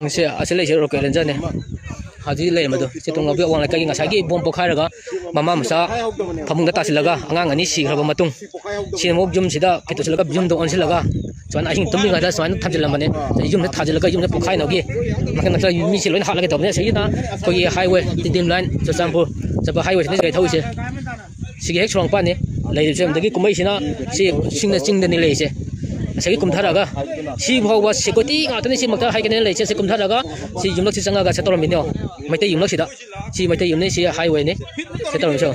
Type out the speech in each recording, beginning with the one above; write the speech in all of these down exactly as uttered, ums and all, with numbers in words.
ꯁꯤ ꯑꯁꯤ ꯂꯩꯁꯦ ꯔꯣꯀꯦꯠ ꯔꯦꯟꯖꯔꯅꯦ꯫ ꯍꯧꯖꯤꯛ ꯂꯩꯔꯝꯕꯗꯣ ꯆꯦꯇꯣꯡ ꯂꯥꯎꯕꯤ ꯑꯋꯥꯡ ꯂꯩꯀꯥꯏꯒꯤ ꯉꯁꯥꯏꯒꯤ ꯕꯣꯝ ꯄꯣꯈꯥꯏꯔꯒ ꯃꯃꯥ ꯃꯆꯥ ꯐꯃꯨꯡꯗ ꯇꯥꯁꯤꯜꯂꯒ ꯑꯉꯥꯡ ꯑꯅꯤ ꯁꯤꯈ꯭ꯔꯕ ꯃꯇꯨꯡ, ꯁꯤꯅ ꯑꯃꯨꯛ ꯌꯨꯝꯁꯤꯗ ꯀꯩꯇꯧꯁꯤꯜꯂꯒ ꯌꯨꯝꯗ ꯑꯣꯟꯁꯤꯜꯂꯒ ꯁꯨꯃꯥꯏꯅ ꯑꯍꯤꯡ ꯇꯨꯝꯗ꯭ꯔꯤꯉꯩꯗ ꯁꯨꯃꯥꯏꯅ ꯊꯝꯖꯤꯜꯂꯝꯕꯅꯦ꯫ ꯌꯨꯝꯗ ꯊꯥꯖꯤꯜꯂꯒ ꯌꯨꯝꯗ ꯄꯣꯈꯥꯏꯅꯕꯒꯤ ꯃꯈꯟ ꯃꯈꯟ ꯃꯤꯁꯦ ꯂꯣꯏꯅ ꯍꯥꯠꯂꯒꯦ ꯇꯧꯕꯅꯦ꯫ ꯑꯁꯤꯒꯤꯅ ꯑꯩꯈꯣꯏꯒꯤ ꯍꯥꯏꯋꯦ, ꯇꯤꯗꯤꯝ ꯂꯥꯏꯟ, ꯆꯨꯔꯆꯥꯟꯄꯨꯔ ꯆꯠꯄ ꯍꯥꯏꯋꯦꯁꯤꯅ ꯁꯤꯗ ꯊꯧꯔꯤꯁꯦ꯫ ꯁꯤꯒꯤ ꯍꯦꯛ ꯁꯣꯔꯣꯛ ꯃꯄꯥꯟꯅꯤ ꯂꯩꯔꯤꯕꯁꯦ꯫ ꯑꯗꯒꯤ ꯀꯨꯝꯍꯩꯁꯤꯅ ꯁꯤ ꯆꯤꯡꯗ, ꯆꯤꯡꯗꯅꯤ ꯂꯩꯔꯤꯁꯦ꯫ ꯉꯁꯥꯏꯒꯤ ꯀꯨꯝꯊꯔꯛꯑꯒ ꯁꯤ ꯐꯥꯎꯕ ꯁꯦꯀ꯭ꯌꯨꯔꯤꯇꯤ ꯉꯥꯛꯇꯅꯤ ꯁꯤꯃꯛꯇ ꯍꯥꯏꯒꯅꯦꯅ ꯂꯩꯔꯤꯁꯦ꯫ ꯁꯤ ꯀꯨꯝꯊꯔꯛꯑꯒ ꯁꯤ ꯌꯨꯝꯂꯛꯁꯤ ꯆꯪꯉꯒ ꯁꯦ ꯇꯧꯔꯝꯃꯤꯅꯦ꯫ ꯃꯩꯇꯩ ꯌꯨꯝꯂꯛꯁꯤꯗ꯫ ꯁꯤ ꯃꯩꯇꯩ ꯌꯨꯝꯅꯤ, ꯁꯤ ꯍꯥꯏꯋꯦꯅꯤ꯫ ꯁꯦ ꯇꯧꯔꯝꯃꯤꯁꯦ꯫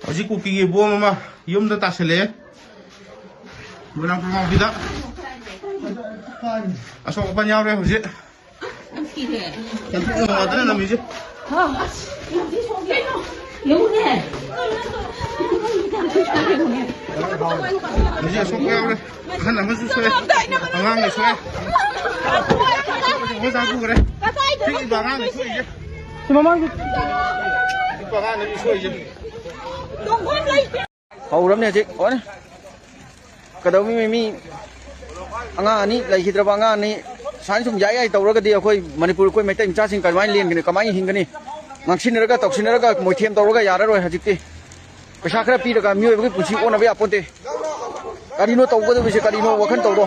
ꯍꯧꯖꯤꯛ ꯀꯨꯀꯤꯒꯤ ꯕꯣꯝ ꯑꯃ ꯌꯨꯝꯗ ꯇꯥꯁꯜꯂꯛꯑꯦ꯫ ꯃꯣꯏꯔꯥꯡ ꯄꯨꯔꯥꯡꯕꯤꯗ ꯑꯁꯣꯛ ꯑꯄꯟ ꯌꯥꯎꯔꯦ ꯍꯧꯖꯤꯛ꯫ ꯀꯟꯊꯣꯛꯅ ꯉꯝꯗꯅ ꯅꯝꯃꯤꯁꯦ꯫ ꯌꯦꯡꯉꯨꯅꯦ꯫ ꯃꯤꯁꯦ ꯑꯁꯣꯛꯄ ꯌꯥꯎꯔꯦ꯫ ꯑꯍꯟ ꯑꯃꯁꯨ ꯁꯣꯛꯑꯦ꯫ ꯑꯉꯥꯡꯅ ꯁꯣꯛꯑꯦ꯫ ꯍꯣꯁꯄꯤꯇꯥꯜ ꯄꯨꯈ꯭ꯔꯦ꯫ ꯄꯤꯛꯏꯕ ꯑꯉꯥꯡꯅ ꯁꯣꯛꯏꯁꯦ꯫ ꯁꯤ ꯃꯃꯥꯡꯒꯤ ꯄꯤꯛꯄ ꯑꯉꯥꯡꯅ ꯁꯣꯛꯏꯁꯦ꯫ ꯍꯧꯔꯕꯅꯦ ꯍꯧꯖꯤꯛ꯫ ꯍꯣꯏ꯫ ꯀꯩꯗꯧꯅꯤ, ꯃꯤ ꯑꯉꯥꯡ ꯑꯅꯤ ꯂꯩꯈꯤꯗ꯭ꯔꯕ ꯑꯉꯥꯡ ꯑꯅꯤ ꯁꯨꯃꯥꯏꯅ ꯁꯨꯝ ꯌꯥꯏ ꯌꯥꯏ ꯇꯧꯔꯒꯗꯤ ꯑꯩꯈꯣꯏ ꯃꯅꯤꯄꯨꯔ, ꯑꯩꯈꯣꯏ ꯃꯩꯇꯩ ꯃꯆꯥꯁꯤꯡ ꯀꯃꯥꯏꯅ ꯂꯦꯟꯒꯅꯤ, ꯀꯃꯥꯏꯅ ꯍꯤꯡꯒꯅꯤ? ꯉꯥꯡꯁꯤꯟꯅꯔꯒ ꯇꯧꯁꯤꯟꯅꯔꯒ ꯃꯣꯏꯊꯦꯝ ꯇꯧꯔꯒ ꯌꯥꯔꯔꯣꯏ ꯍꯧꯖꯤꯛꯇꯤ꯫ ꯄꯩꯁꯥ ꯈꯔ ꯄꯤꯔꯒ ꯃꯤꯑꯣꯏꯕꯒꯤ ꯄꯨꯟꯁꯤ ꯑꯣꯟꯅꯕ ꯌꯥꯄꯣꯟꯇꯦ꯫ ꯀꯔꯤꯅꯣ ꯇꯧꯒꯗꯧꯔꯤꯁꯦ? ꯀꯔꯤꯅꯣ ꯋꯥꯈꯜ ꯇꯧꯔꯣ꯫